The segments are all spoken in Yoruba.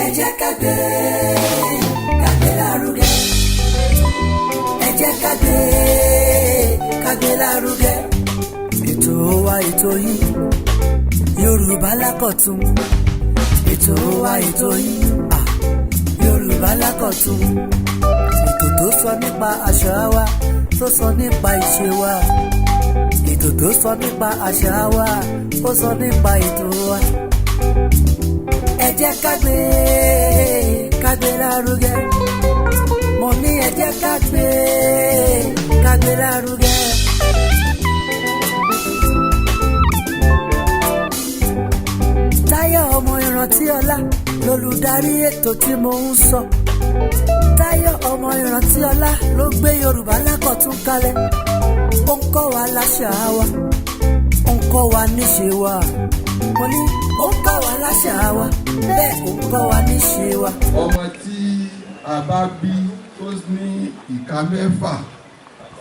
Ẹ jẹ́ ká gbé, ká gbé lárugẹ. Ẹ jẹ́ ká gbé, ká gbé lárugẹ. Ètò wa, ètò yìí, Yorùbá Lákọ̀tun. Ètò wa, ètò yìí, Yorùbá Lákọ̀tun. Ètò tó sọ nípa àṣà wa, tó sọ nípa ìṣe wa. Ètò tó sọ nípa àṣà wa, ó sọ nípa ètò wa. Ẹ jẹ́ ká gbé, ká gbé lárugẹ. Mo ní ẹ jẹ́ ká gbé, ká gbé lárugẹ. Táyọ̀ ọmọ Ìrántí Ọlá lolùdarí ètò tí mo ń sọ. Táyọ̀ ọmọ Ìrántí Ọlá ló gbé Yorùbá Lákọ̀tún kalẹ̀. Ó ń kọ́ wa láṣà wa, ó ń kọ́ wa níṣe wa. Mo ní ó ń kọ́ wa láṣà wa, bẹ́ẹ̀ ó ń kọ́ wa níṣe wa. Ọmọ tí a bá bí tó ní ìka 6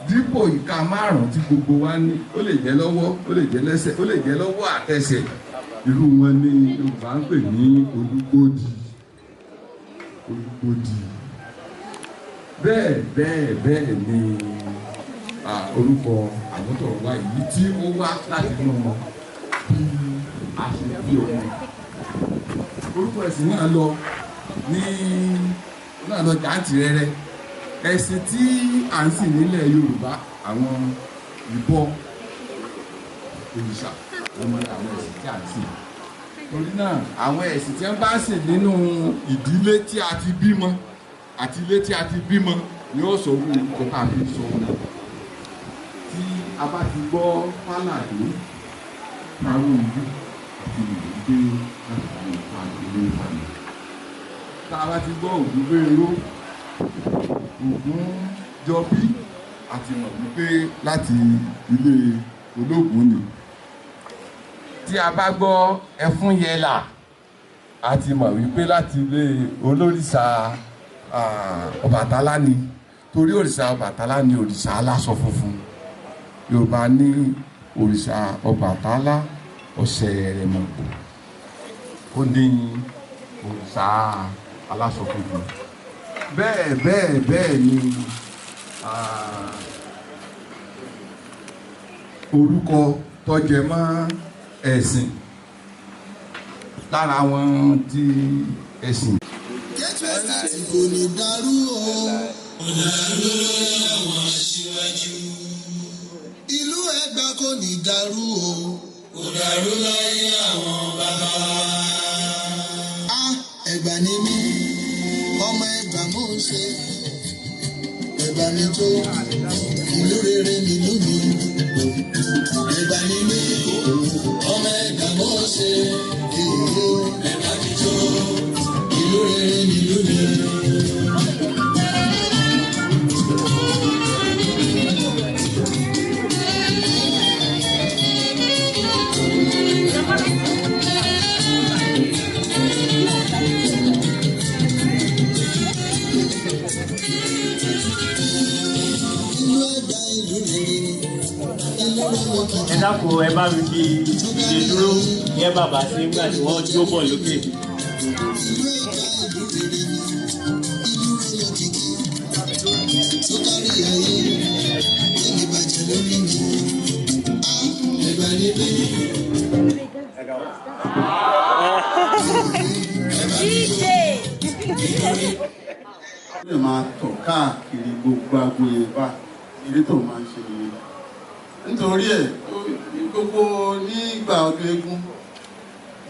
dípò ìka 5 tí gbogbo wa ní, ó lè jẹ́ lọ́wọ́, ó lè jẹ́ lẹ́sẹ̀, ó lè jẹ́ lọ́wọ́ àtẹsẹ̀, irú wọn ni Yorùbá ń pè ní olúgbòdì. Olúgbòdì. Bẹ́ẹ̀ bẹ́ẹ̀ bẹ́ẹ̀ ni orúkọ àmútọ̀runwá yìí tí ó wá láti inú bí a ṣe bí ọmọ. Orúkọ ẹ̀sìn náà lọ ní náà lọ jàǹtìrẹrẹ. Ẹ̀sìn tí à ń sìn nílẹ̀ Yorùbá, àwọn ìbọ òrìṣà ọmọ àwọn ẹ̀sìn tí à ń sìn. Torí náà, àwọn ẹ̀sìn tí wọ́n bá sìn nínú ìdílé tí a ti bímọ àti ilé tí a ti bímọ ni ó sọ orúkọ tá a fi sọ wọn. Tí a bá ti gbọ́ Fálàdé, Fáwọ̀nyí àti Ìlúgbé láti fi fa ilé ìfàmì. Tá a bá ti gbọ́ Ògúngbèrò, Ògúnjọbí, àti mọ̀ wípé láti ilé ológun ni. Tí a bá gbọ́ Ẹfúnyẹlà, a ti mọ̀ wípé láti ilé olórìṣà Ọbàtálá ni. Torí òrìṣà Ọbàtálá ni òrìṣà aláṣọ funfun. Yorùbá ní òrìṣà Ọbàtálá ọ̀sẹ̀ rẹ̀ mọ̀, ó ní òrìṣà aláṣọ funfun. Bẹ́ẹ̀ bẹ́ẹ̀ bẹ́ẹ̀ ni orúkọ tó jẹ mọ́ ẹ̀sìn lára wọn ti ẹ̀sìn. Tí kò ní dàrú o. Kò dàrú àwọn aṣíwájú. Ìlú Ẹ̀gbá kò ní dàrú o. Kò dàrú láyé àwọn bàbá wa. A Ẹ̀gbá ni mí, ọmọ Ẹ̀gbá mò ń ṣe. Ẹ̀gbá mi tó, ìlú rere nílùú mi. Ẹ̀gbá ni mí, ọmọ Ẹ̀gbá mò ń ṣe. Ẹ̀gbá mi tó, ìlú rere nílùú mi. Ẹ dákun, ẹ bá mi fi ìdè dúró yẹ bàbá sí nígbà tí wọ́n jó bọ̀ lókè. Ó lè máa tọ̀ káàkiri gbogbo agbo yẹn bá eré tó máa ń ṣe nìyẹn. Nítorí ẹ̀, gbogbo nígbà ọdún eégún,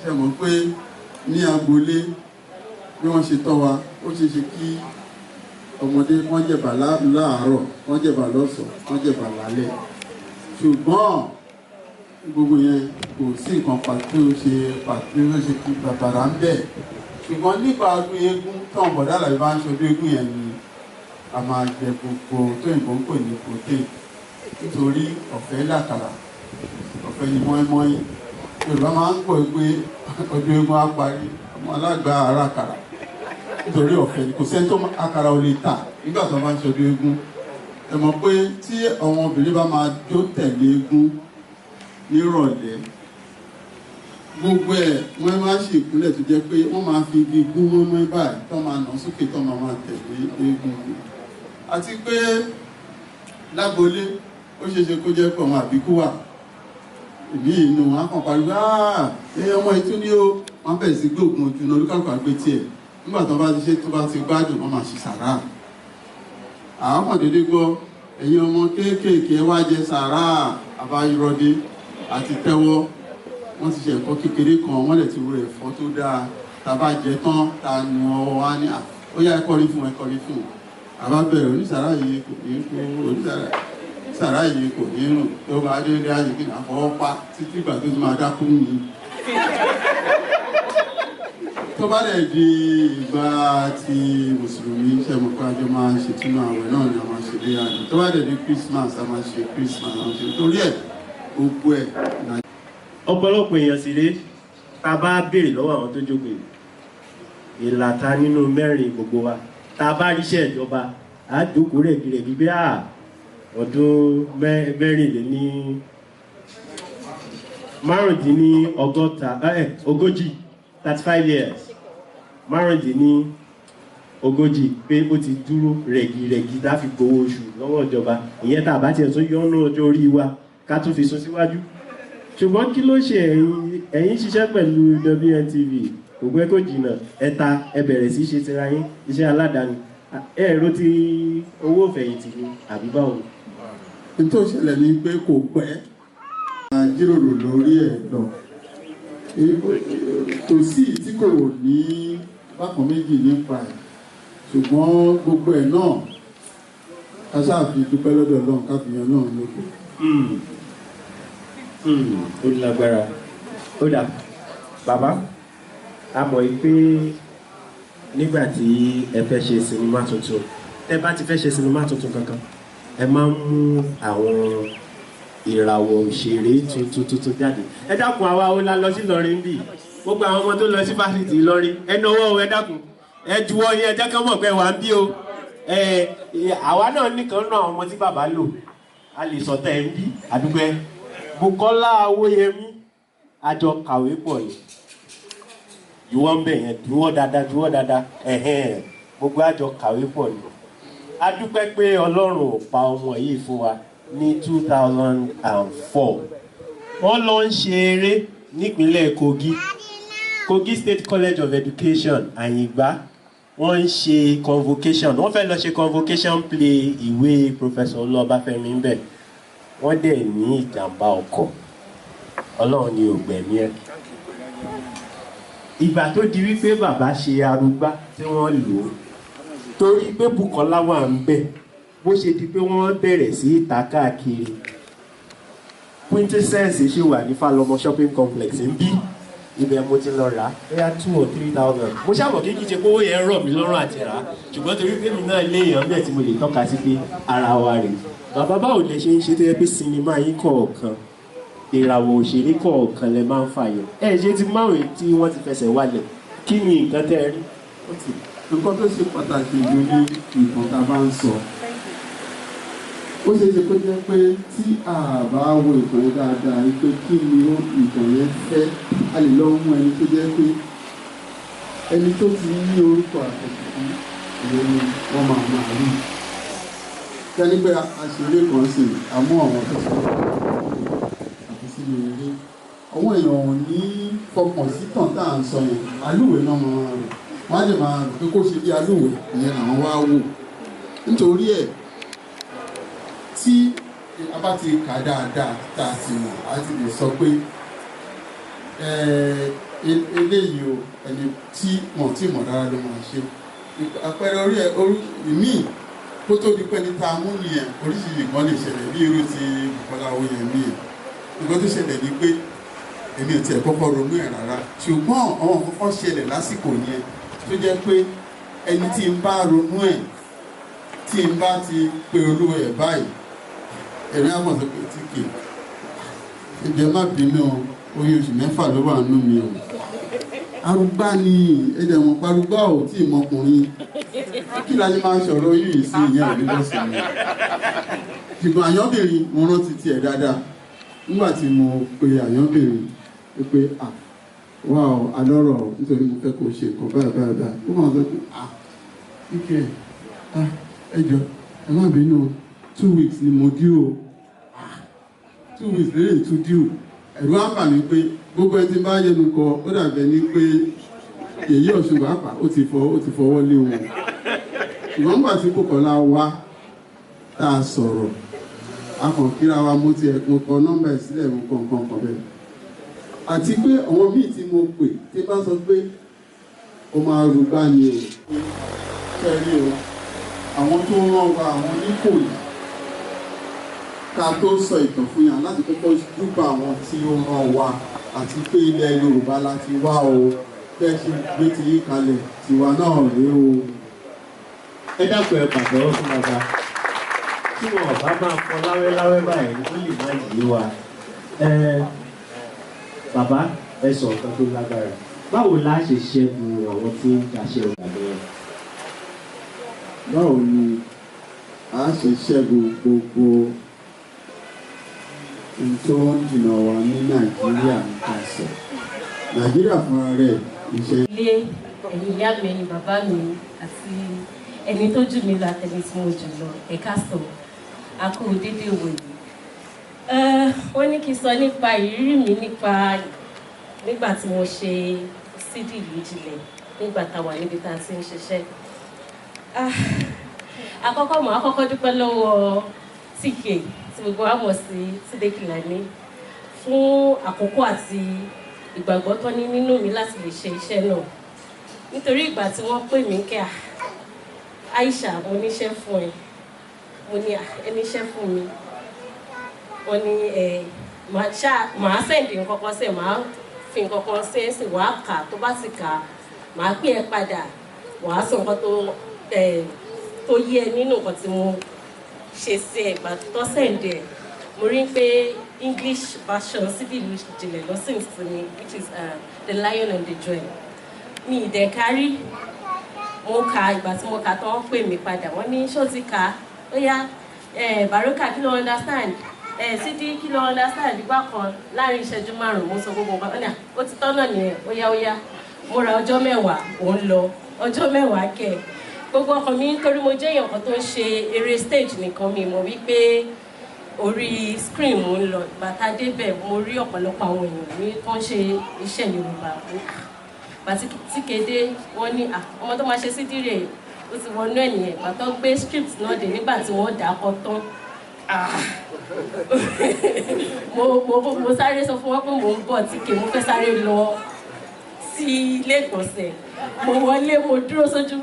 ṣe mọ̀ pé ní agboolé bí wọ́n ṣe tọ́ wa, ó ṣeé ṣe kí ọmọdé wọ́n jẹ̀bà láàárọ̀, wọ́n jẹ̀bà lọ́sàn-án, wọ́n jẹ̀bà lálẹ́. Ṣùgbọ́n gbogbo yẹn kò sí nǹkan pàtó ṣe pàtó ṣe kí bàbàrà ń bẹ̀. Ṣùgbọ́n nípa ọdún eégún táwọn bọ̀dá Àlàbí bá ń ṣọdún eégún yẹn ni a máa jẹ gbogbo tó ìbọn ń pè ní protein. Nítorí ọ̀fẹ́ làkàrà, ọ̀fẹ́ ni mọ́ínmọ́ín. Yorùbá máa ń pọ̀ pé ọdún eégún á parí, ọmọ alágbà ara àkàrà. Nítorí ọ̀fẹ́ ni kò sẹ́ni tó àkàrà ò lè tà nígbà tó bá ń ṣọdún eégún. Ẹ mọ̀ pé tí àwọn obìnrin bá máa jó tẹ̀lé eégún nírọ̀lẹ́, Gbogbo ẹ̀ wọ́n máa ṣe ìkúnlẹ̀ tó jẹ́ pé wọ́n máa fi igi gún mọ́mọ́ báyìí tó máa nà sókè tó máa máa tẹ̀lé eégún. Àti pé lágboolé ó ṣeé ṣe kó jẹ́ pé àwọn àbíkú wà ìmí inú wọn á kàn pariwo ẹ ọmọ ìtún ni ó wọn bẹ̀rẹ̀ sí gbé ògùn ojú náà olúkàlùkù àgbé tiẹ̀ nígbà tó bá ti ṣe tó bá ti gbádùn wọn máa ṣe sàrà. Àwọn kan dédé gbọ́ ẹ̀yin ọmọ kéékèèké wá jẹ sàrà àbáyọrọdé àti tẹ́wọ́. Wọ́n ti ṣe ẹ̀kọ́ kékeré kan, wọ́n lè ti ro ẹ̀fọ́ tó dáa tá a bá jẹ tán tá a nu ọwọ́ wa ní ó yá ẹ kọrin fún ẹ kọrin fún. Àbá bẹ̀rẹ̀ onísàrà yìí kò ní kú, onísàrà yìí kò ní rùn, tó bá dé ilé ayé kí n àfọwọ́ pa títí ìgbà tó ti máa dákú mi. Tó bá dẹ̀ di ìgbà tí mùsùlùmí ṣe mọ̀ pé àjọ máa ṣètúnú àwẹ̀ náà ni a máa ṣe léyà ni. Tó bá dẹ̀ di Christmas a máa ṣe Christmas, a máa ṣe torí ẹ̀ gbogbo ẹ̀. Ọ̀pọ̀lọpọ̀ èèyàn sì rèé, tá a bá béèrè lọ́wọ́ àwọn tó jókòó yìí, ìlàta nínú mẹ́rin gbogbo wa, tá a bá ríṣẹ́ ìjọba, á jókòó rẹ̀gírẹ̀gí bí à ọdún mẹ́rìnléní márùndínlọ́gọ́ta, ogójì, 35 years, 35 pé ó ti dúró rẹ̀gírẹ̀gí tá a fi gbowó oṣù lọ́wọ́ ìjọba. Ìyẹn tá a bá tiẹ̀ tún yọ́nú ọjọ́ orí wa ká tún fi sún síwájú. Ṣùgbọ́n kí ló ṣe ẹ̀yin ṣiṣẹ́ pẹ̀lú WNTV kò pẹ́ kò jìnnà ẹ̀ta ẹ bẹ̀rẹ̀ sí ṣe tira yín iṣẹ́ aládàáni, ẹ̀rọ ti owó ìfẹ̀yìntì ni àbí báwo? N tó ṣẹlẹ̀ ni pé kò pẹ́ a jíròrò lórí ẹ̀ lọ, kò sí tí kò ní bákan méjì nípa ẹ̀, ṣùgbọ́n gbogbo ẹ̀ náà ká ṣáà fi dúpẹ́ lọ́dọ̀ Ọlọ́run, ká fi yan náà lóko. Ó lágbára. Ó dà bàbá, a mọ̀ pé nígbà tí ẹ fẹ́ ṣe sinimá tuntun, ẹ bá ti fẹ́ ṣe sinimá tuntun kankan, ẹ máa ń mú àwọn ìràwọ̀ òṣèré tuntun tuntun jáde. Ẹ dákun, àwa ó la lọ sí Ìlọrin bí gbogbo àwọn ọmọ tó lọ sí fásitì Ìlọrin, ẹ náwó, ẹ dákun, ẹ juwọ́ yín, ẹ jẹ́ kán mọ̀ pé wà ń bí o. Àwa náà nìkan náà àwọn ọmọ tí bàbá lò, a lè sọ̀tẹ̀ ẹ̀ ń bí àdúgbò ẹ. Bùkọ́lá Awóyẹmí, àjọ kàwé pọ̀ ni, juwọ́ ń bẹ̀ yẹn, juwọ́ dáadáa, juwọ́ dáadáa, ẹ̀hẹ́n, gbogbo àjọ kàwé pọ̀ ni. A dúpẹ́ pé Ọlọ́run ò pa ọmọ yìí fún wa ní 2004. Wọ́n lọ ń ṣe eré nípínlẹ̀ Kogi, Kogi State College of Education, Àyìngbá. Wọ́n ń ṣe convocation, wọ́n fẹ́ lọ ṣe convocation play ìwé Professor Olú Ọbáfẹ́mi ń bẹ̀. Wọ́n dẹ̀ ní ìjàmbá ọkọ̀, Ọlọ́run ni ò gbẹ̀mí ẹ̀. Ìgbà tó di wípé bàbá ṣe arúgbá tí wọ́n lò ó, torí pé Bùkọ́lá wà ń bẹ̀, bó ṣe di pé wọ́n bẹ̀rẹ̀ sí í ta káàkiri. Quintessence ṣì wà ní Fálọmọ shopping complex ń bí, ibẹ̀ mo ti lọ rà á bóyá 2 or 3 thousand. Mo ṣàmọ̀ kí kí ṣe kówó yẹn rọ̀ mí lọ́rùn àti rà á, ṣùgbọ́n torí pé mi náà léèyàn bẹ́ẹ̀ tí mo lè tọ́ka sí pé ara wa rèé. Bàbá, báwo lẹ ṣe ń ṣe tó yẹ pé sinimá yín kọ̀ọ̀kan, ìràwọ̀ òṣèré kọ̀ọ̀kan lẹ máa ń fàyọ? Ẹ ṣe ti márùn tí wọ́n ti fẹsẹ̀ wálẹ̀, kí ni nǹkan tẹ́ ẹ rí? Nǹkan tó ṣe pàtàkì jù ní nǹkan tá a bá ń sọ. Ó ṣeé ṣe kó jẹ́ pé tí a bá wo ìtàn yẹn dáadáa ni pé kí ni ìtàn yẹn fẹ́, a lè lọ mú ẹni tó jẹ́ pé ẹni tó ti ní orúkọ àtẹ̀kùn ìyẹn ni wọ́n máa máa rí. Kẹ́ni pé àṣírí kan sì àmú àwọn tó ṣe àti sínú eré. Àwọn èèyàn ò ní fọkàn sí tàn tá à ń sọ yẹn, alúwèé náà máa rò. Wọ́n á lè máa rò pé kó ṣe bí alúwèé, ìyẹn làwọn wá wò. Nítorí ẹ̀ tí a bá ti kà dáadáa tá a ti mọ̀, a ti lè sọ pé eléyìí o, ẹni tí wọ́n ti mọ̀ rárá ló máa ṣe. Àpẹẹrẹ orí ẹ orí ìmíì kó tó di pé ní ta mú nìyẹn, oríṣiríṣi nǹkan lè ṣẹlẹ̀ bí irú ti Bùkọ́lá Awóyẹmí yẹn. Nǹkan tó ṣẹlẹ̀ ni pé èmi ò tiẹ̀ kọ́kọ́ ronú ẹ̀ rárá, ṣùgbọ́n àwọn kọ́kọ́ ṣẹlẹ̀ lásìkò yẹn tó jẹ́ pé ẹni tí ń bá ronú ẹ̀, tí ń bá ti pe olúwa ẹ̀ báyìí, ẹ̀mí á mọ̀ sọ pé tí kì í ẹ̀jẹ̀ má bínú o, oyún oṣù 6 ló wà nínú mi o. Arúgbá ni ẹ̀jẹ̀ mọ̀ parúgbá ò tí ì mọkùnrin, kí la ní máa sọ̀rọ̀ oyún yìí sí, ìyẹn ò ní lọ sí mi. Ṣùgbọ́n àyànbìnrin mo rántí tiẹ̀ dáadáa nígbà tí mo pe àyànbìnrin pé à Wá o, alọ́rọ̀ nítorí mo fẹ́ kó ṣe nǹkan báyìí báyìí báyìí. Ó máa sọ pé ah, ike ah, ẹ jọ, ẹ má bínú o, 2 weeks ni mo due o. Ah, 2 weeks lè tún due. Ẹ̀rù á bà mí pé gbogbo ẹni tí ń bá yẹnu kọ, ó dàbẹ̀ ní pé Yèyé Ọ̀ṣun pàápàá ó ti fọwọ́ lé wọn. Ṣùgbọ́n nígbà tí Bùkọ́lá wá tá a sọ̀rọ̀, a kàn kíra wa, mo ti mo kọ nọ́mbà ẹ̀ sílẹ̀, mo kọ nǹkan kan bẹ́ẹ̀. Àti pé àwọn míì tí mo pè tí bá sọ pé ó máa rúgbá ni o. Kẹ́rí o, àwọn tó rán wa, àwọn oníkòyí, ká tó sọ ìtàn fún yàn láti kọ́kọ́ júbà àwọn tí ó rán wa, àti pé ilẹ̀ Yorùbá la ti wá o, bẹ́ẹ̀ ṣe gbé ti yí kalẹ̀ tiwa náà rèé o. Ẹ dákun, ẹ pàtẹ́wọ́ fún bàbá. Tí wọn ò bá máa fọ láwẹ́láwẹ́ báyìí, ó lè má yé wa. Ẹ bàbá, ẹ sọ nǹkan tó lágbára. Báwo la ṣe ṣẹ́gun àwọn tí ń daṣẹ́ ọ̀gá lọ́wọ́? Báwo ni a ṣe ṣẹ́gun gbogbo ohun tó ń jìnnà wa ní Nàìjíríà? Nípasẹ̀ Nàìjíríà fúnra rẹ̀ iṣẹ́. Ilé, ẹ̀yin ìyá mi, ẹ̀yin bàbá mi, àti ẹni tó jù mí lọ àtẹni tí mo jù lọ, ẹ káàsán, a kú dédé ìwòyí. Wọ́n ní kí n sọ nípa ìrírí mi nípa nígbà tí mo ṣe Sídí Ìlú Jinlẹ̀, nígbà tá a wà níbi tá a ti ń ṣiṣẹ́. Àkọ́kọ́, mọ̀ àkọ́kọ́ dúpẹ́ lọ́wọ́ TK tí gbogbo wa mọ̀ sí Túndé Kèlání fún àkókò àti ìgbàgbọ́ tó ní nínú mi láti lè ṣe iṣẹ́ náà, nítorí ìgbà tí wọ́n pè mí kẹ́, "Aisha, mo níṣẹ́ fún ẹ," mo ní, "Ẹ níṣẹ́ fún mi?" Wọ́n ní ẹ màá ṣá màá send nǹkan kan sí ẹ, màá fi nǹkan kan sí ẹ sì, wàá kà, tó bá sì kà, màá pè ẹ padà, wàá sọ nǹkan tó yé ẹ nínú nǹkan tí mo ṣe sí ẹ. Ìgbà tó send ẹ, mo rí pé English version Sídí Ìlú Jinlẹ̀ lọ́sìn sí mi, which is The Lion and the Jewel. Mi ì dẹ̀ kárí mo kà. Ìgbà tí mo kà tán, wọ́n pè mí padà, wọ́n ní, "Ṣó ti kà á? Ó yá, Baroka, kí ló understand? Sídí, kí ló understand?" Ìgbà kan, láàrin ìṣẹ́jú 5, mo sọ gbogbo nǹkan. Ọ̀nà ó ti tọ́nà nìyẹn. Ó yá, ó yá, mo ra ọjọ́ 10, òun lọ ọjọ́ 10 kẹ̀. Gbogbo ọkàn mi, nítorí mo jẹ́ èèyàn kan tó ń ṣe eré stage nìkan, mi mọ̀ wípé orí screen mo ń lọ. Ìgbà tá a débẹ̀, mo rí ọ̀pọ̀lọpọ̀ àwọn èèyàn ní tó ń ṣe iṣẹ́ Yorùbá. Bàtí tí kéde, wọ́n ní ọmọ tó máa ṣe Sídí rè, ó ti wọnú ẹ̀ nìyẹn. Ìgbà tó gbé script náà dé, nígbà tí wọ́n dà á kọ tán, mo sáré sọ fún wọn pé mò ń bọ̀ tí kè, mo fẹ́ sáré lọ sí ilé ìgbọ̀nsẹ̀. Mo wọlé, mo dúró sójú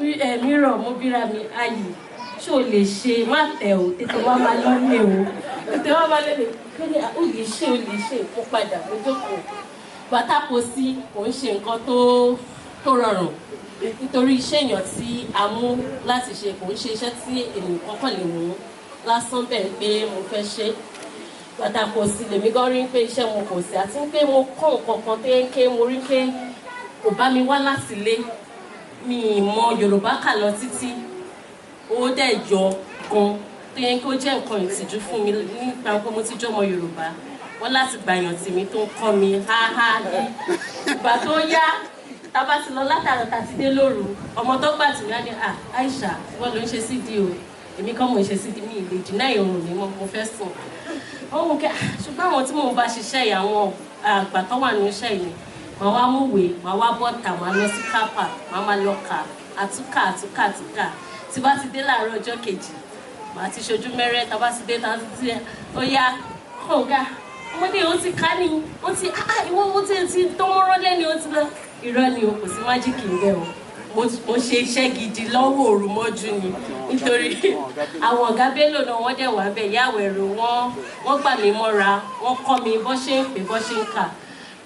mirror, mo bíra mi, "Ayì, ṣé o lè ṣe? Má tẹ̀ o, tètè wá máa lọ lé o, tètè wá máa lọ lé." Kí ni ó lè ṣe? Ó lè ṣe. Mo padà, mo jókòó bàtà kò sí. Kò ń ṣe nǹkan tó rọrùn, nítorí iṣẹ́ èèyàn tí a mú láti ṣe kò ń ṣe iṣẹ́ tí ènìyàn kọ́kàn lè mú lásán bẹ́ẹ̀ pé mo fẹ́ ṣe. Bàtà kò sí, lèmi gan rí pé iṣẹ́ mo kò sí, àti pé mo kọ́ nǹkan kan tó yẹ ké mo rí pé kò bá mi wá láti ilé. Mi ì mọ Yorùbá kà lọ títí, ó dẹ̀ yọ gan tó yẹ kó jẹ́ nǹkan ìtìjú fún mi nípa pé mo ti jọ́mọ Yorùbá. Wọ́n láti gbàyàn tì mí tó ń kọ́ mi háhá yí. Ìgbà tó yá, tá a bá ti lọ látàrọ, tá a ti dé lóru, ọmọ tó gbà tì mí á ní, "À, Aisha, wọ́n ló ń ṣe sídìí o." Èmi kọ́ mò ń ṣe sídìí, mi ì lè dínà ìrùn mi mọ́, mo fẹ́ sùn. Wọ́n wò kẹ́. Ṣùgbọ́n àwọn tí mò ń bá ṣiṣẹ́ yìí, àwọn àgbà tó wà ní iṣẹ́ yìí, màá wá múwèé, màá wá bọ́ta, màá lọ sí kápá, màá máa lọ kà, àtúkà, àtúkà, àtúkà. Tí bá ti dé láàárọ̀ ọjọ́ kejì, màá ti ṣojú mẹ́rẹ́. Tá bá ti dé, tá ti ó yá, ọ̀gá ọmọdé, ó ti ká ní, ó ti, ah, ìwọ, ó ti tó mọ́rọ́ lẹ́ni, ó ti lọ. Irọ́ ni o, kò sí magic ń bẹ̀ o. Mo ṣe iṣẹ́ gidi lọ́wọ́ òru mọ́jú ni, nítorí àwọn ọ̀gá Bello náà, wọ́n dẹ̀ wá bẹ̀ yàwó ẹ̀rọ wọn, wọ́n gbà mí mọ́ra, wọ́n kọ́ mi bó ṣe ń pè, bó ṣe ń kà.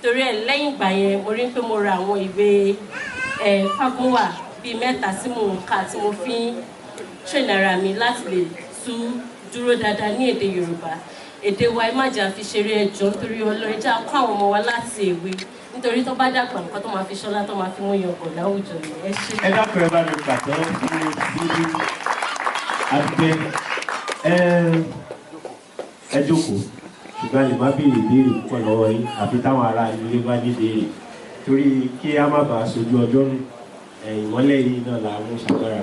Torí ẹ̀, lẹ́yìn ìgbà yẹn, mo rí pé mo ra àwọn ìwé ẹ̀ Fágúnwà bíi mẹ́ta tí mò ń kà, tí mo fi ń train ara mi láti lè tú dúró dáadáa ní èdè Yorùbá. Èdè wa, ẹ má jà fi ṣeré, ẹjọ́, nítorí Ọlọ́run. Ẹ jẹ́ á kọ́ àwọn ọmọ wa láti èwe, nítorí tó bá dàgbà, nǹkan tó máa fi ṣọlá, tó máa fi mú yangàn láwùjọ ni. Ẹ ṣé. Ẹ dákun, ẹ bá mi pàtẹ́wọ́ fún Sídí Adúpẹ́. Ẹ jókòó, ṣùgbọ́n lè má béèrè ìbéèrè púpọ̀ lọ́wọ́ yín, àfi táwọn ará ilé bá ní béèrè. Torí kí a má bàa sojú ọjọ́ nù, ìmọ́lẹ̀ yìí náà là ń mú ṣàgbára.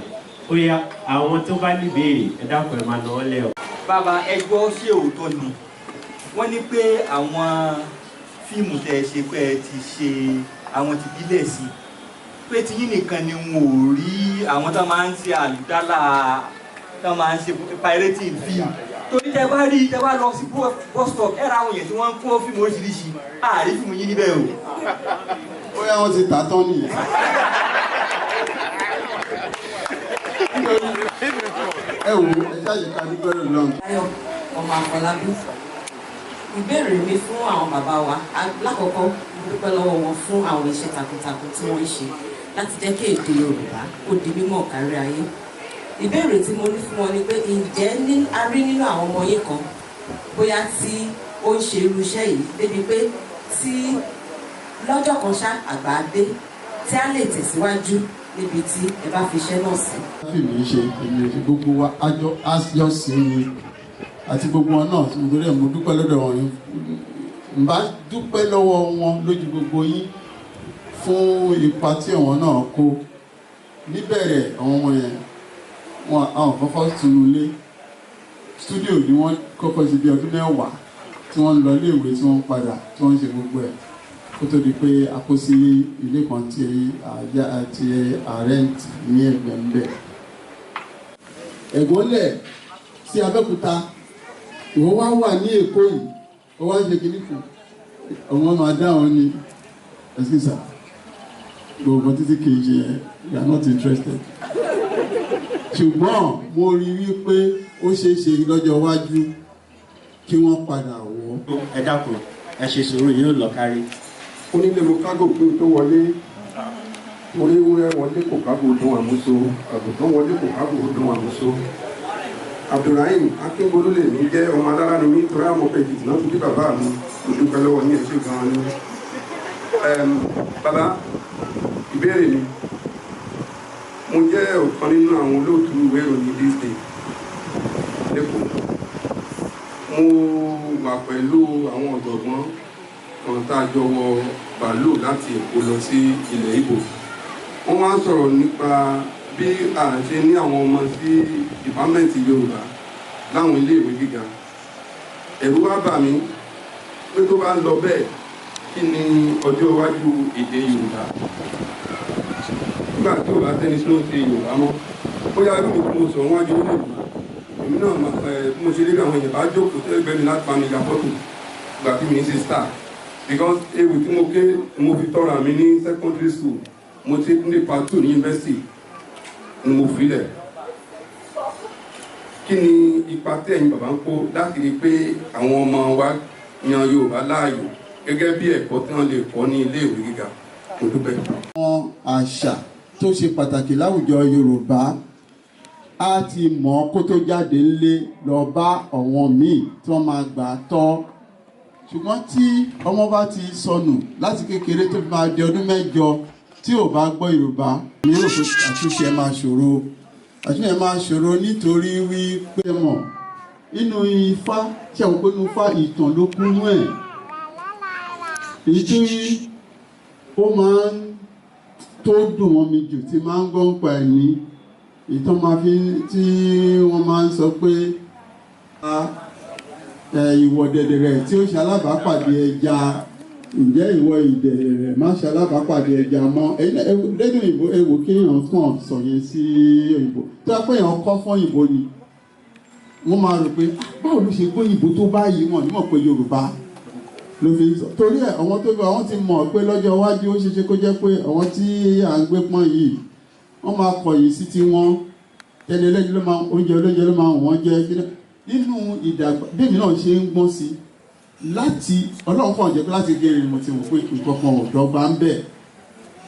Ó yá, àwọn tó bá ní ìbéèrè, ẹ dákun, ẹ máa náwó lẹ́ o. Bàbá, ẹ gbọ́, ṣé òótọ́ ni wọ́n ní pé àwọn fíìmù tẹ́ ẹ ṣe, pé ẹ ti ṣe àwọn ti bílẹ̀ sí, pé tiyín nìkan ni wọn ò rí àwọn tó máa ń ṣe àlùdálà, tó máa ń ṣe pirating film? Torí tẹ́ bá rí, tẹ́ bá lọ sí bus stop, ẹ ra àwọn èèyàn tí wọ́n ń kó fíìmù oríṣiríṣi, àárí fíìmù yín níbẹ̀ o. Bóyá wọ́n ti tà tán nìyẹn. Ẹ wo, ẹ ṣáàjì ká dúpẹ́ lọ́wọ́. Ayọ̀ ọmọ Àfọlábí. Ìbéèrè mi fún àwọn bàbá wa lákọ̀ọ́kọ́, mo dúpẹ́ lọ́wọ́ wọn fún àwọn iṣẹ́ takuntakun tí wọ́n ń ṣe láti jẹ́ kí èdè Yorùbá ó di mímọ̀ kárí ayé. Ìbéèrè tí mo ní fún wọn ni pé, ǹjẹ́ ní a rí nínú àwọn ọmọ yín kan bóyá tí ó ń ṣe irú iṣẹ́ yìí débi pé tí lọ́jọ́ kan ṣá àgbà dé tí a lè tẹ̀síwájú níbi tí ẹ bá fi iṣẹ́ náà sí? Fíìmù yìí ṣe èmi ò ṣe, gbogbo wa àjọ àjọ sí ni àti gbogbo wọn náà. Nítorí ẹ̀, mo dúpẹ́ lọ́dọ̀ wọn yín, n bá dúpẹ́ lọ́wọ́ wọn lójú gbogbo yín fún ipa tí àwọn náà kó níbẹ̀rẹ̀. Àwọn ọmọ yẹn, wọn àwọn kọ́kọ́ tunu lé studio ni wọ́n kọ́kọ́ ṣe bí ọdún 10 tí wọ́n ń lọ iléèwé, tí wọ́n ń padà, tí wọ́n ń ṣe gbogbo ẹ̀, kó tó di pé a kó sí ilé kan tí àti rent ní ẹgbẹ́ ń bẹ̀. Ẹ̀gbọ́nlẹ̀ sí Abẹ́òkúta, ìwọ wá wà ní Èkó yìí, ó wá ń ṣe kinní kan, àwọn máa dá àwọn ní ẹ̀sìn sà gbogbo títí kì í ṣe. You are not interested. Ṣùgbọ́n mo rí wípé ó ṣeé ṣe lọ́jọ́ iwájú kí wọ́n padà wọ̀. Ẹ dákun, ẹ ṣe sùúrù, yóò lọ kárí. Onílé, mo kágò pé o tó wọlé, orí ewúrẹ́ wọlé kò kágò dún àmúso, àgùntàn wọlé kò kágò dún àmúso. Abdulrahim Akíngbólú lè mí jẹ́, ọmọ alára ni mí, torí àwọn ọmọ Èkìtì náà ti bí bàbá mi. Mo dúpẹ́ lọ́wọ́ yín, ẹ ṣé gan-an ni. Bàbá, ìbéèrè mi, mo jẹ́ ọ̀kan nínú àwọn olóòtú ìwé ìròyìn This Day lẹ́kọ̀ọ́. Mo wà pẹ̀lú àwọn ọ̀jọ̀gbọ́n kan tá a jọ wọ bàálù láti Èkó lọ sí ilẹ̀ Ìgbò. Wọ́n wá ń sọ̀rọ̀ nípa bí a ṣe ní àwọn ọmọ sí department Yorùbá láwọn iléèwé gíga. Ẹ̀rù wá bà mí pé tó bá ń lọ bẹ́ẹ̀, kí ni ọjọ́ iwájú èdè Yorùbá nígbà tí ò bá tẹ́ni sínú ti Yorùbá mọ́? Bóyá irú mi tí mo sọ̀rọ̀ wájú nínú ìlú èmi náà, bí mo ṣe rí àwọn èèyàn bá jókòó sẹ́gbẹ́ mi láti bá mi ya fọ́tò ìgbà tí mi ń ṣe star, because ewì tí mo ké, mo fi tọ́ra mi ní secondary school, mo ti ní part two ní university ni mo fi lẹ̀. Kí ni ipa tí ẹ̀yin bàbá ń kó láti rí i pé àwọn ọmọ wa yan Yorùbá láàyò gẹ́gẹ́ bí ẹ̀kọ́ tí wọ́n lè kọ́ ní iléèwé gíga? Mo dúpẹ́. Àwọn àṣà tó ṣe pàtàkì láwùjọ Yorùbá, á ti mọ̀ kó tó jáde ńlé lọ bá àwọn míì tí wọ́n máa gbà á tọ́. Ṣùgbọ́n tí ọmọ bá ti sọnù láti kékeré tó fi máa di ọdún 8 tí ò bá gbọ́ Yorùbá, mi rò pé àtúnṣe máa ṣòro, àtúnṣe máa ṣòro, nítorí wípé mọ̀ nínú Ifá tí àwọn pé nínú Ifá, ìtàn ló kúnú ẹ̀, èyí tí ó máa ń tó dùn mọ́ mi jù tí máa ń gbọ́ ń pa ẹ̀ ní ìtàn máa fi tí wọ́n máa ń sọ pé ìwọ dẹ̀dẹ̀rẹ̀ tí ó ṣe alábàápàdé ẹja, ǹjẹ́ ìwọ ìdẹ̀rẹ̀ má ṣe alábàápàdé ẹja mọ́ lẹ́nu òyìnbó. Ewu kéèyàn kàn sọ yẹn sí òyìnbó, tó yẹ pé èèyàn kọ́ fún òyìnbó ni, wọ́n máa rò pé, "Ah, báwo ló ṣe gbóyìnbó tó báyìí?" Wọ́n ní mọ̀ pé Yorùbá ló fi sọ. Torí ẹ̀, àwọn tó àwọn ti mọ̀ pé lọ́jọ́ iwájú, ó ṣeéṣe kó jẹ́ pé àwọn tí à ń gbé pọ́n yìí, wọ́n máa kọ̀yìn sí tiwọn, tẹ́lẹ̀ ẹlẹ́ni ló máa oúnjẹ olóúnjẹ ló máa wọ́n jẹ́ nínú ìdàgbà. Bí èmi náà ṣe ń gbọ́n sí láti Ọlọ́run kàn jẹ́ pé láti gé mo ti wò pé nǹkan kan ò dọ́gba ń bẹ̀,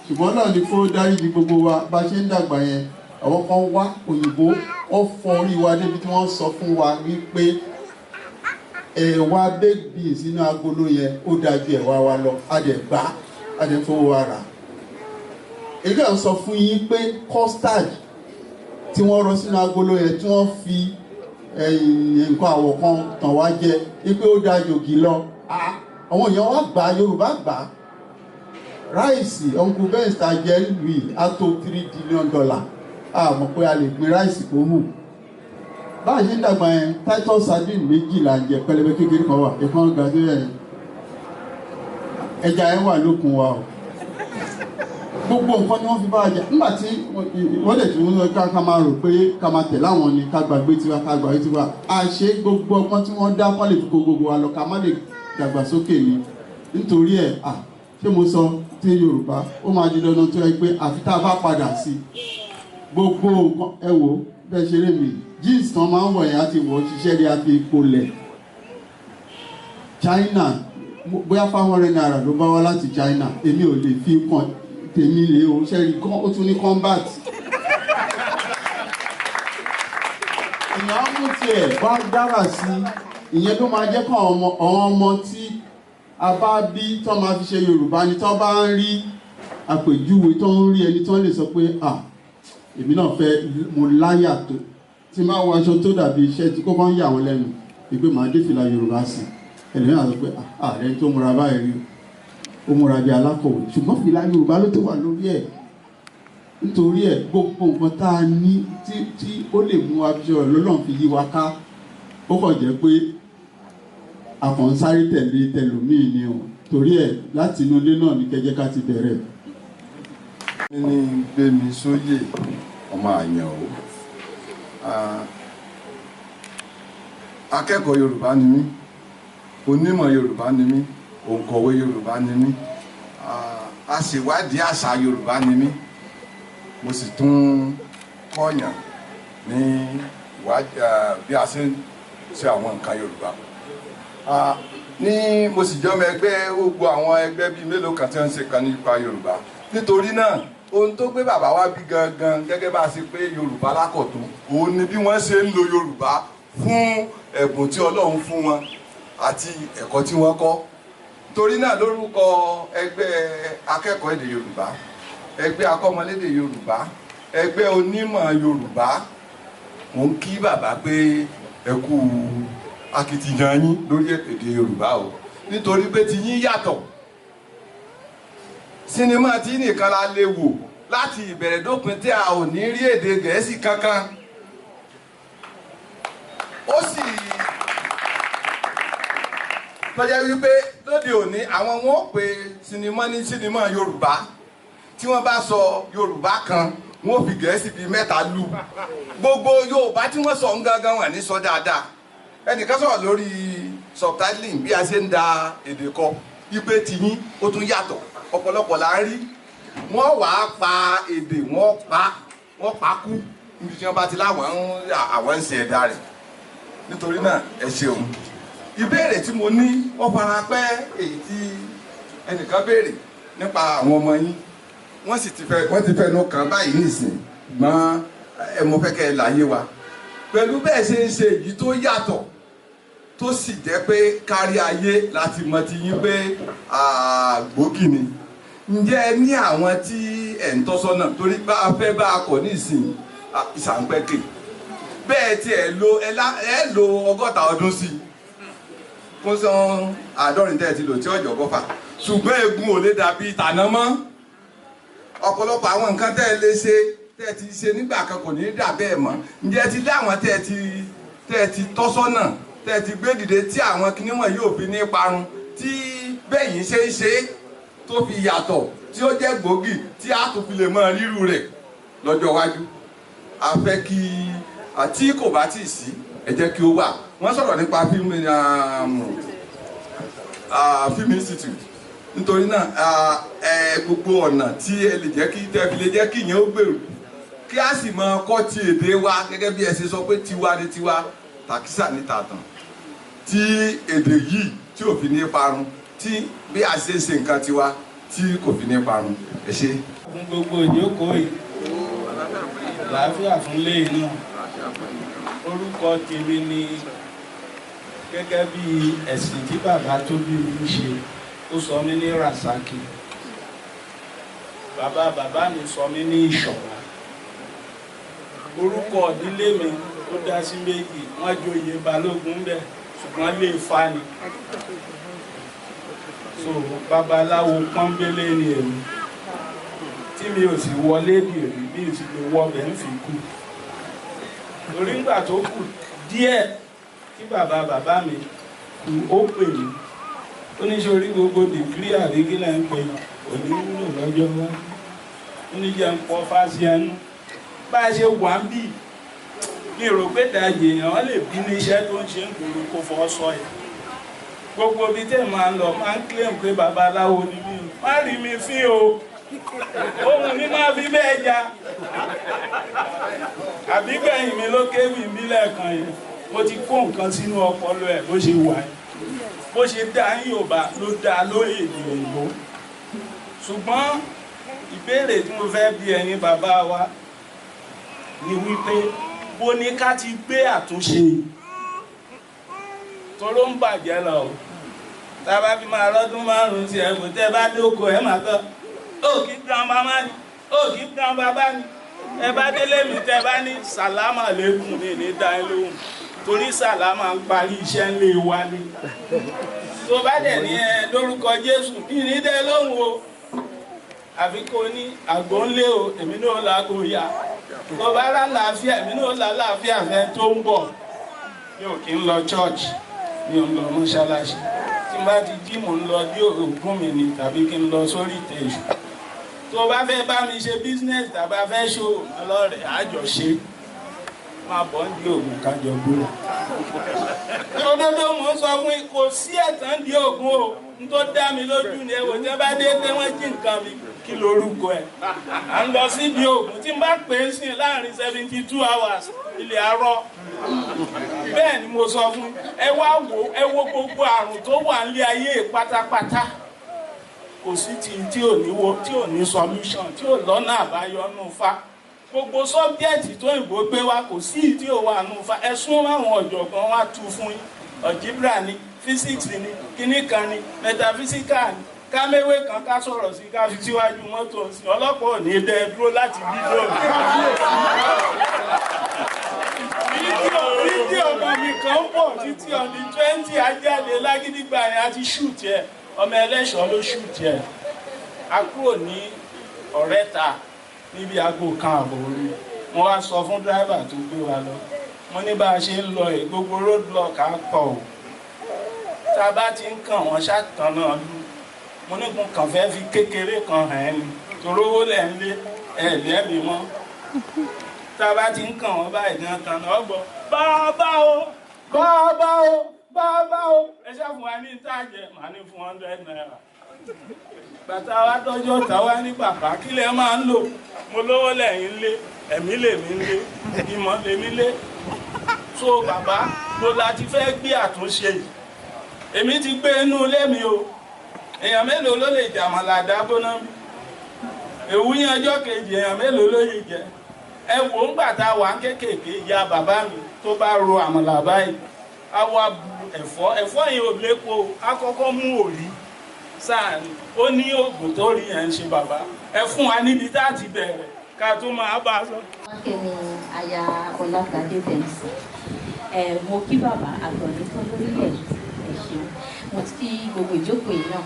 ṣùgbọ́n Ọlọ́run ni kó dáríjì gbogbo wa. Bá a ṣe ń dàgbà yẹn, àwọn kan wá òyìnbó, ó fọ orí wa débi tí wọ́n sọ fún wa wípé ẹ̀wà baked beans sínú agolo yẹn, ó dáa ju ẹ̀wà wa lọ. A dẹ̀ gbá, a dẹ̀ fowó wa rà. Èyí náà sọ fún yín pé custard tí wọ́n rọ sínú agolo yẹn, tí wọ́n fi nǹkan àwọ̀ kan tàn wá jẹ, wípé ó dáa jògì lọ. Àwọn èèyàn wá gbà, Yorùbá gbà. Ráìsì Uncle Ben's ta jẹ́ lùi á tó $3 billion. A mọ̀ pé a lè gbin ráìsì kó hù. Bá a ṣe ń dàgbà yẹn, Titus sardine méjì là ń jẹ, pẹlẹbẹ kékeré kan wà, ìkan ga tó yẹn. Ẹja yẹn wà lókun wa o. Gbogbo nǹkan ni wọ́n fi bá a jà nígbà tí wọ́n dẹ̀ tún lọ ká máa rò pé ká máa tẹ̀lé àwọn ni, ká gbàgbé tiwa, ká gbàgbé tiwa. A ṣe gbogbo ọgbọ́n tí wọ́n dá kọ́ lè fi kó gbogbo wa lọ, ká má lè dàgbàsókè ni. Nítorí ẹ̀, à ṣé mo sọ tí Yorùbá ó máa di dandan tó yẹ pé àfi tá a bá padà sí gbogbo nǹkan. Ẹ wò bẹ́ẹ̀ ṣeré mi, jeans tán máa ń wọ̀ yẹn, á ti wọ̀ ṣiṣẹ́ rí, a fi polẹ̀ China, bóyá ₦500 ló bá wá láti China. Èmi ò lè fi kàn tèmi rèé o. Ṣe rí gan, ó tún ní combat. Èèyàn á mú tiẹ̀ wá dára sí ìyẹn ló máa jẹ́ kó àwọn ọmọ tí a bá bí tán máa fi ṣe Yorùbá ni, tán bá ń rí àpèjúwe, tán ń rí ẹni tán lè sọ pé, "À, èmi náà fẹ́." Mo láyà tó tí máa wọ aṣọ tó dàbí iṣẹ́ tí kò bá ń yà wọ́n lẹ́nu ìpè, màá dé fìlà Yorùbá sí. Ẹlòmíràn sọ pé ààrẹ tó múra báyìí rí, ó múra bí alákọ̀wé, ṣùgbọ́n fìlà Yorùbá ló tó wà lórí ẹ̀. Nítorí ẹ̀, gbogbo nǹkan tá a ní tí ó lè mú wa fi ṣe lọ́lọ́run fi yí wa ká, ó kàn jẹ́ pé a kàn ń sáré tẹ̀lé tẹlòmíì ni o. Torí ẹ̀, láti inú ilé náà ní kẹjẹ́ ká ti bẹ̀rẹ̀. Mi ní Gbémisóyè ọmọ àyàn o. Akẹ́kọ̀ọ́ Yorùbá ni mí, onímọ̀ Yorùbá ni mí, òǹkọ̀wé Yorùbá ni mí, aṣèwádìí àṣà Yorùbá ni mí. Mo sì tún kọ́yàn ní bí a ṣe ń ṣe àwọn nǹkan Yorùbá. Ní mo sì jọ́mọ ẹgbẹ́ gbogbo àwọn ẹgbẹ́ bíi mélòó kan tí wọ́n ń ṣe kan nípa Yorùbá. Nítorí náà, ohun tó gbé bàbá wa bí gangan, gẹ́gẹ́ bá a ṣe pé Yorùbá lákọ̀tún, òun ni bí wọ́n ṣe ń lo Yorùbá fún ẹ̀bùn tí Ọlọ́run fún wọn àti ẹ̀kọ́ tí wọ́n kọ́. Torí náà, lórúkọ ẹgbẹ́ akẹ́kọ̀ọ́ èdè Yorùbá, ẹgbẹ́ akọ́mọlédè Yorùbá, ẹgbẹ́ onímọ̀ Yorùbá, mò ń kí bàbá pé ẹ kú akitiyan yín lórí èdè Yorùbá o, nítorí pé ti yín yàtọ̀. Sinimá tí nìkan la lè wò láti ìbẹ̀rẹ̀ dópin tí a ò ní rí èdè Gẹ̀ẹ́sì kankan. Ó sì tọ́jà wípé lóde òní, àwọn wọn ò pe sinimá ní sinimá Yorùbá, tí wọ́n bá sọ Yorùbá kan, wọ́n ò fi Gẹ̀ẹ́sì bíi mẹ́ta lù. Gbogbo Yorùbá tí wọ́n sọ ń gangan wà ní sọ dáadáa. Ẹnìkan sọ̀rọ̀ lórí subtitling, bí a ṣe ń da èdè kọ, ipe tiyín ó tún yàtọ̀. Ọ̀pọ̀lọpọ̀ là ń rí, wọ́n wàá pa èdè, wọ́n pa kú níbi tí wọ́n bá ti láwọn àwọn ń ṣe ẹ̀dá rẹ̀. Nítorí náà, ẹ ṣeun. Ìbéèrè tí mo ní, wọ́n fara pẹ́ èyí tí ẹnìkan béèrè nípa àwọn ọmọ yín. Wọ́n sì ti fẹ́, wọ́n ti fẹ́ nu kàn báyìí nísìn gbọ́n. Ẹ mo fẹ́ kẹ́ ẹ láyé wa pẹ̀lú bẹ́ẹ̀ ṣe ń ṣe èyí tó yàtọ̀, tó sì jẹ́ pé kárí ayé láti mọ ti yín pé gbòógì ni. Ǹjẹ́ ẹ ní àwọn tí ẹ̀ ń tọ́ sọ́nà? Torí bá a fẹ́ bá a kọ̀ nísìn, ìsànpẹ́kè bẹ́ẹ̀ tí ẹ lo ẹ lo 60 ọdún sí i kó sán 70 tẹ́ ẹ ti lò tí ọjọ́ gọ́fà, ṣùgbọ́n egun ò lè dàbí tàná mọ́. Ọ̀pọ̀lọpọ̀ àwọn nǹkan tẹ́ ẹ lè ṣe, tẹ́ ẹ ti ṣe nígbà kan, kò ní í dà bẹ́ẹ̀ mọ́. Ǹjẹ́ ẹ ti lé àwọn tẹ́ ẹ ti tọ́ sọ́nà, tẹ́ ẹ ti gbé dìde, tí àwọn kinní wọ̀nyí ò fi ní parun, tí bẹ́ẹ̀ yìí ṣe ń ṣe tó fi yàtọ̀, tí ó jẹ́ gbòógì, tí a tún fi lè mọ rírú rẹ̀ lọ́jọ́ iwájú? A fẹ́ kí àti kò bá tì sí, ẹ jẹ́ kí ó wà. Wọ́n sọ̀rọ̀ nípa film institute. Nítorí náà, ẹ gbogbo ọ̀nà tí ẹ lè jẹ́ kí tẹ́ fi lè jẹ́ kí ìyẹn ó gbèrú, kí a sì máa kọ́ ti èdè wa, gẹ́gẹ́ bí ẹ ṣe sọ pé tiwa ni tiwa, tàkísà ní tàtàn, tí èdè yìí tí ò fi ní parun, tí bí a ṣe ń ṣe nǹkan tiwa tí kò fi ní parun. Ẹ ṣé. Fún gbogbo ìjókòó yìí, àlàáfíà fún léyìn náà. Orúkọ tèmi ni, gẹ́gẹ́ bí ẹ̀sìn tí bàbá tó bí mi ń ṣe, ó sọ mí ní Rasaki. Bàbá bàbá mi sọ mí ní Ìṣọ̀lá. Orúkọ ìdílé mi, ó dá sí méjì. Wọ́n joyè balógun bẹ́ẹ̀, ṣùgbọ́n lè fa ni. So babaláwo pọ́nbélé ni èmi tí mi ò sì wọlé dìrí bí o sì lè wọ ọbẹ̀ ń fi kú. Torí ńgbà tó kù díẹ̀ tí bàbá bàbá mi kú, ó pè mí, ó ní sórí gbogbo dìgírí àríkílẹ̀ ń pè òní wúlò lọ́jọ́ wá, ó ní jẹ́ ń pọ́ fásí ẹnu bá a ṣe wà ń bì. Mi rò pé dàjì èèyàn lè bí níṣẹ́ tó ń ṣe ń gbòòrò kó fọ́ sọ ẹ̀. Gbogbo ibi tẹ́ máa ń lọ máa ń claim pé babaláwo ni mí o, má rí mi fín o, ohun mi máa fi bẹ́ẹ̀ ja. Àbí gbẹ̀yìn mi ló kéwì mí lẹ́ẹ̀kan yẹn, mo ti kó nǹkan sínú ọpọlọ ẹ̀ bó ṣe wà yìí. Bó ṣe dá Yorùbá ló dá lóye èdè òyìnbó. Ṣùgbọ́n ìbéèrè tí mo fẹ́ bi ẹ̀yin bàbá wa ni wípé bó ní ká ti gbé àtúnṣe toró ń bàjẹ́ lọ o. Tá a bá fi máa lọ́dún 5 sí ẹ̀kọ́ tẹ́ bá dóko ẹ̀ máa tọ́ ó kì í dán bàbá ni, ó kì í dán bàbá ni. Ẹ bá délé mi tẹ́ bá ní sàlámà lẹ́kùn ní ní dá ẹ lóhùn, torí sàlámà ń parí iṣẹ́ ńlẹ̀ wa ni. Tó bá dẹ̀ ní ẹ lórúkọ Jésù bí ní dẹ́ lóhùn o, àfi kò ní àgbo ńlé o, èmi náà làágò ya. Tó bá rà láàfíà, èmi náà là láàfíà fẹ́ tó ń bọ̀. Mi ò kí ń lọ church, mi ò ń lọ mọ́ṣáláṣí. Tí n bá ti jí mò ń lọ bí ògùn mi ni tàbí kí n lọ sórí ìtẹ̀ èṣù. Tó bá fẹ́ bá mi ṣe business tàbí a fẹ́ ṣòwò ọlọ́rẹ̀ àjọṣe, máa bọ̀ ń di ògùn kájọ gbóra. Òdodo mò ń sọ fún yín, kò sí ẹ̀tàn di ògùn o. N tó dá mi lójú ni ẹ wò tí wọ́n bá dé pé wọ́n jí nǹkan mi, kí lorúkọ ẹ̀? À ń lọ síbi ògùn tí n bá pè é sí láàrin 72 hours ilẹ̀ arọ́. Bẹ́ẹ̀ ni mo sọ fún ẹ, wá wò ẹ wo gbogbo àrùn tó wà nílé ayé pátápátá. Kò sí ti tí ò ní wo tí ò ní solution tí ò lọ́nà àbáyọ nù fa. Gbogbo sọ́bjẹ́tì tó ìbò gbé wa kò sí tí ò wà nù fa. Ẹ sún àwọn ọ̀jọ̀gbọ́n wa tú fún yín. Algebra ni, physics ni, kíní kan ni, metaphysical ni. Ká méwé kan ká sọ̀rọ̀ sí ká fi síwájú mọ́tò sí ọlọ́pàá ò ní dẹ́ dúró láti fídíò. Fídíò ọmọ mi kan ń bọ̀ títí on the 20 ajáde lágídígbà yẹn a ti ṣùtì ẹ̀, ọmọ ẹlẹ́ṣọ̀ọ́ ló ṣùtì ẹ̀. A kúrò ní Ọ̀rẹ́ta níbi aago 1:30 òru. Mo wá sọ fún dírẹ́fà tó gbé wa lọ. Mo ní bá a ṣe ń lọ yìí gbogbo roadblock á pọ̀ o. Tá a bá ti ń kàn wọ́n ṣàtàn náà lù. Mo ní kún kàn fẹ́ fi kékeré kan hàn ẹ́ ni, torówó lẹ̀ ń lé ẹ̀ lẹ́mìí mọ́. Tá a bá ti ń kàn wọ́n báyìí ní ọ̀tàn náà gbọ́ bàbá o, bàbá o, bàbá o, ẹ ṣàfùn wa ní ìtajẹ, màá ní fún 100 naira. Bàtà wa tọ́jọ́ ta wá ní bàbá kí lẹ máa ń lò, mo lówó lẹ́yìn lé, ẹ̀mí lèmi ń lé, ìmọ̀ lèmi lé. So bàbá mo la ti fẹ́ gbé àtúnṣe yìí. Èmi ti gbé inú ilé mi o. Èèyàn mélòó ló lè jàmàlà dágbóná bí? Èwú yẹn ọjọ́ kejì èèyàn mélòó ló lè jẹ? Ẹ wò ń gbà tá a wà kéékèèké, ìyá bàbá mi tó bá ro àmàlà báyìí, á wá bu ẹ̀fọ́, ẹ̀fọ́ yẹn ò lépo, á kọ́kọ́ mú òrí sáàni, ó ní oògùn tó rí ẹ̀ ń ṣe bàbá. Ẹ fún wa níbi tá a ti bẹ̀rẹ̀ ká tó máa bá a sọ. Mákẹ́mi aya Ọlágbadé Benson, mo kí bàbá àgbọ̀nrín tó lórílẹ̀ ẹ̀ ṣeun, mo ti kí gbogbo ìjókòó yìí náà.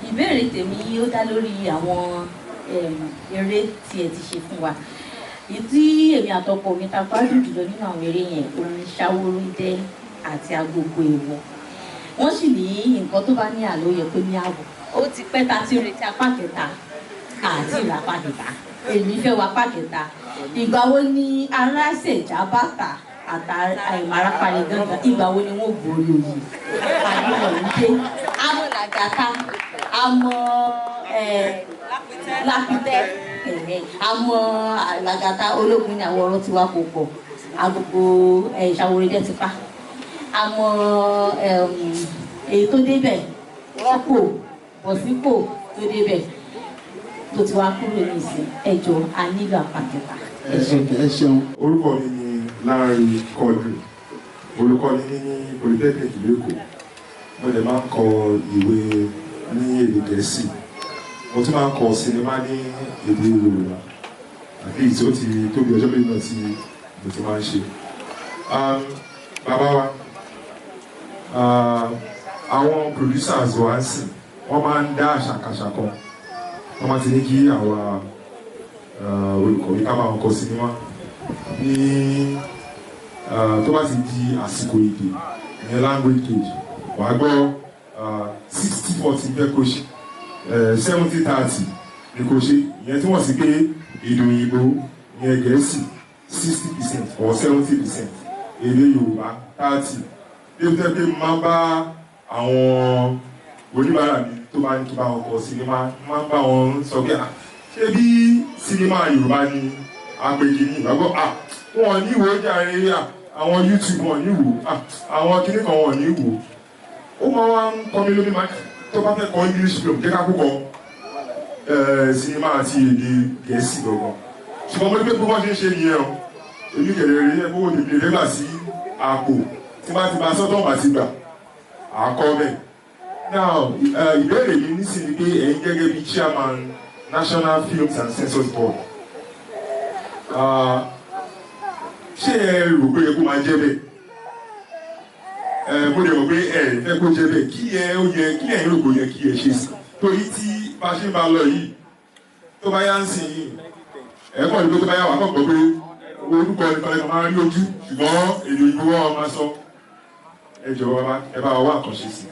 Ìbéèrè tèmi ó dá lórí àwọn eré tí ẹ ti ṣe fún wa. Ìdí èmi àtọkọ mi ta gbádùn jùlọ nínú àwọn eré yẹn òun ni Ṣaworoidẹ àti Agogo Èèwọ̀. Wọ́n sì ní nǹkan tó bá ní àlọ́ yẹ kó ní àwọ̀. Ó ti pẹ́ ta ti retí apá kẹta àti ìlà apá kẹta. Èmi fẹ́ wọ apá kẹta. Ìgbà wo ni ará ṣẹ̀já bàtà àtàràparí gángan? Ìgbà wo ni wọ́n gorí oyè? Àdúgbò ń dé. Àmọ́ làgàtà, àmọ́ lápítẹ́, àmọ́ làgàtà ológun ní àwọn ọ̀rọ̀ tiwa kò pọ̀. Agogo Ṣaworoidẹ ti pa. Àmọ́ èyí tó débẹ̀ rọ́pò bọ̀sípò tó débẹ̀ tó ti wá kúrò nísìn. Ẹ jọ̀ọ́ a nílò apá kẹta. Ẹ ṣeun. Orúkọ mi ni Lanre Quadri, olùkọ́ni ní Polytechnic ìlú Èkó. Mo dẹ̀ máa ń kọ ìwé ní èdè Gẹ̀ẹ́sì, mo tún máa ń kọ sinimá ní èdè Yorùbá. At least ó ti tóbi ọjọ́ méjì náà tí mo ti máa ń ṣe. Bàbá wa, àwọn producers wa ń sìn Wọ́n máa ń dá àṣàkáṣà kan. Wọ́n máa ti ní kí àwa olùkọ̀wé ká máa kọ sinimá ní tó bá ti di àsìkò èdè, ìyẹn language cage, wàá gbọ́ 60-40 fẹ́ kó ṣe, 70-30 ni kò ṣe. Ìyẹn túmọ̀ sí pé èdè òyìnbó, ìyẹn Gẹ̀ẹ́sì, 60% or 70%, èdè Yorùbá 30. Débi tẹ́ pé mo máa ń bá àwọn oníbàárà mi tó bá ní kí bá wọn kọ sinimá, máa ń bá wọn sọ pé, "Ah, ṣé bí sinimá Yorùbá ni àpèjì ní ìgbàgbọ́?" Ah, wọn ní ìwò jàre. Ah, àwọn YouTube wọn ní ìwò. Ah, àwọn kinní kan wọn ní ìwò. Ó máa wá ń kọ́ mi lómi. Máa tó bá fẹ́ kọ English film, jẹ́ ká kó kọ sinimá àti èdè Gẹ̀ẹ́sì gangan. Ṣùgbọ́n mo ní pé bí wọ́n ṣe ń ṣe nìyẹn o. Èmi kẹ̀lẹ́ rí ẹ kówó tèmi lè gbà sí àpò tí bá ti bá sọ́tọ̀ bá ti gbà àkọ́ bẹ́ẹ̀. Now, ìbéèrè mi nísìnyí pé ẹ̀yin gẹ́gẹ́ bí chairman National Films and Censors Board, ṣé ẹ rò pé ẹ kó máa jẹ́ bẹ́ẹ̀? Ẹ mo lè rò pé ẹ fẹ́ kó jẹ́ bẹ́ẹ̀. Kí ẹ ó yẹ kí ẹ̀yin rò kó yẹ kí ẹ ṣe sí, torí tí bá ṣe ń bá lọ yìí, tó bá yá ń sìn yìí, ẹ kọ́ ní pé tó bá yá wà kọ́ gbọ́ pé orúkọ nìkan lẹ́kọ̀ọ́ máa rí ojú, ṣùgbọ́n èdè òyìnbó wọn máa sọ. Ẹ jọ̀wọ́ bàbá, ẹ bá wa wá àkànṣe sí.